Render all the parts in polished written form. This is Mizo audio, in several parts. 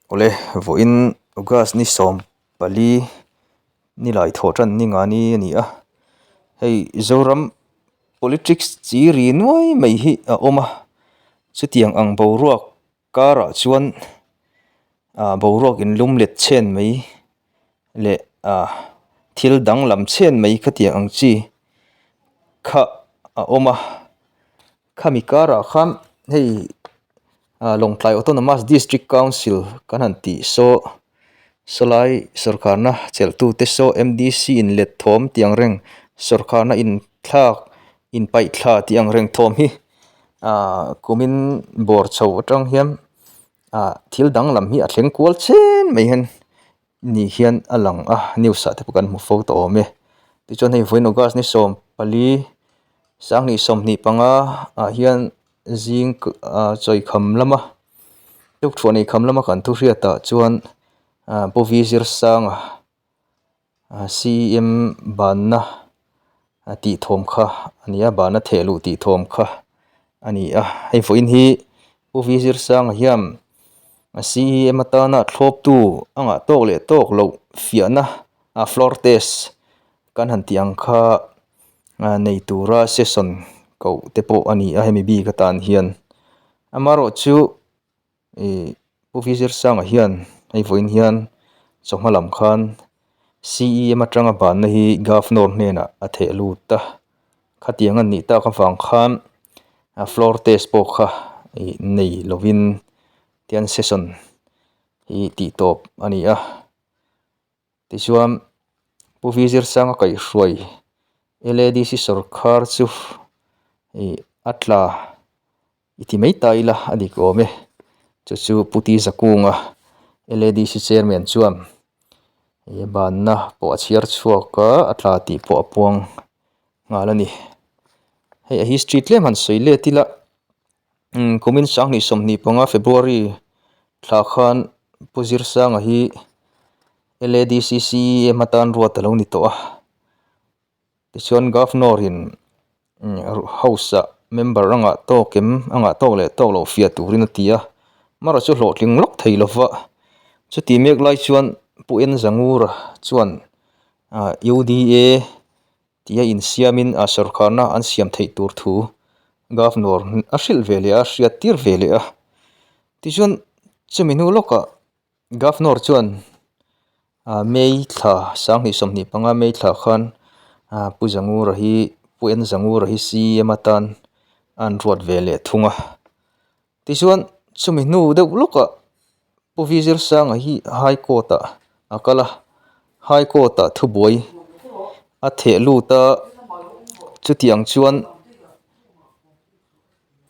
Awle vawiin August ni 14 nilai thawh tan ni nga ni a ni a hei Zoram politics chi ri nuai mai hi a awm a chutiang ang boruak karah chuan ah boruak in lum let chhen mai leh ah thil danglam chhen mai khatiang ang chi kha a awm a. Khami karah khan hei ah Lawngtlai Autonomous District Council kan han tih saw sawlai sawrkarna chelhtute saw M_D_C in let thawm tih ang reng sawrkarna inthlak inpaih thla tih ang reng thawm hi ah kumin bawr chho atang hian ah thil danglam hi a thleng kual chen mai hian ni hian a lang a news ah te pawh kan hmu fo tawh awm e tichuan hei vawiin august ni 14 2025 ah hian zing ah chawi kham lama tukthuah nei kham lama kan thu hriat ah chuan ah pu v zirsanga C_M banna tih thawm kha a ni a banna theh luh tih thawm kha a ni a hei vawiin hi pu v zirsanga hian C_M atana thlawptu a ngah tawk leh tawk loh fiahna a floor test kan han tih ang kha nei tura session koh te pawh a ni a hemi bik atan hian amaherawhchu. Ih Pu Vizirsanga hian hei vawiin hian chawhma lam khan CEM atanga banna hi Governor hnenah a theh lut a khatiang a nih tak avang khan a floor test pawh kha ih nei lovin tian session hi tih tawp a ni a tichuan Pu Vizirsanga kaihhruai L_A_D_C sawrkhar chu ih a tla. I ti mai ta ila a dik awm e. Chu chu Pu Ti Zakunga LADC Chairman chuan ih banna pawh a chhiar chhuak a, a tla tih pawh a puang nghal a ni. Hei a history tlem han sawi let ila umm kumin 2025 February thla khan Pu Zirsanga hi LADC CEM atan ruat a lo ni tawh a. Tichuan Governor in House ah member a ngah tawk em a ngah tawk leh tawk loh fiah turin a ti a, mara chu hlawhtling lawk thei lova chuti mek lai chuan Pu En Zangura chuan ah U_D_A tia insiamin a sawrkharna an siam theih tur thu Governor a hrilh ve leh a hriat tir ve leh a tichuan chumi hnu lawkah. Governor chuan ah May thla 2025 May thla khan ah Pu Zangura hi Pu N Zangura hi CEM atan a an ruat ve leh thung a tichuan chumi hnu deuh lawkah Pu V Zirsanga hi High Court ah a kal a High Court ah thubuai a theh lut a chutiang chuan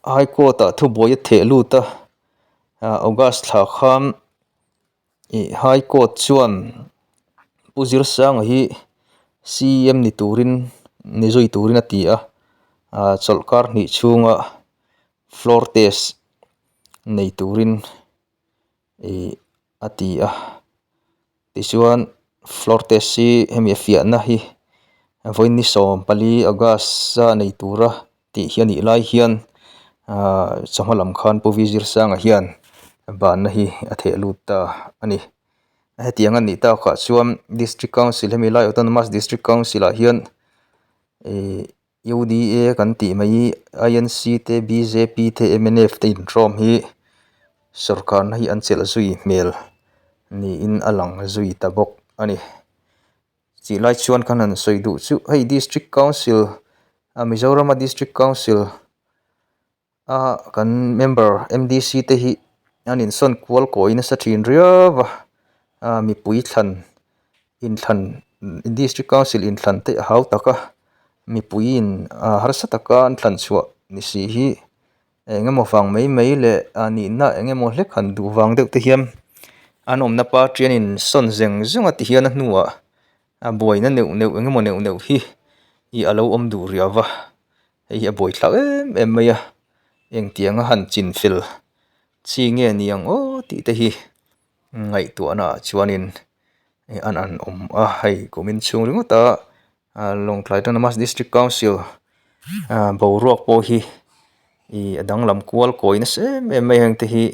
High Court ah thubuai a theh lut a. Ah August thla khan ih High Court chuan Pu Zirsanga hi CEM ni turin ni zui turin a ti a ah chawlhkar hnih chhunga floor test nei turin ih a ti a tichuan floor test hi hemi a fiahna hi vawiin ni 14 August a nei tura tih hi a nih lai hian ahh chawhma lam khan Pu V Zirsanga hian banna hi a theh lut ta a ni hetiang a nih takah chuan District Council hemi lai Autonomous District Council ah hian ihh U_D_A kan tih mai hi I_N_C te B_J_P te M_N_F te inṭawm hi sawrkarna hi an chelh zui hmel niin a lang zui ta bawk a ni. Tih lai chuan khan han sawi duh chu hei district council a Mizoram a district council a kan member M_D_C te hi an insawn kual kawi nasa thin riau a a mipui thlan inthlan district council inthlan te a hau tak a mipui in a harsa taka an thlan chhuah ni si hi. Eng emaw vang mai mai leh a nihna eng emaw hlek han duh vang deuh te hian an awmna party an insawn zeng zeng a ti hian a hnuah a buaina neuh neuh eng emaw neuh neuh hi ih a lo awm duh riau va hei hi a buai thlak em em mai a engtianga han chin fel chi nge ni ang aw tih te hi ngaihtuahna ah chuanin an an awm a hei kumin chhung ringawt a. Ah Lawngtlai Autonomous District Council ah boruak pawh hi ih a danglam kual kawi nasa em em mai heng te hi.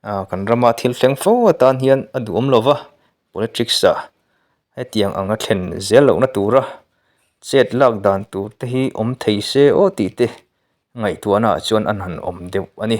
Kan rama thil thleng fo atan hian a duhawm lo va, politics ah hetiang anga thlen zel lohna tura chet lak dan tur te hi awm thei se aw tih te ngaihtuahna ah chuan an han awm deuh a ni.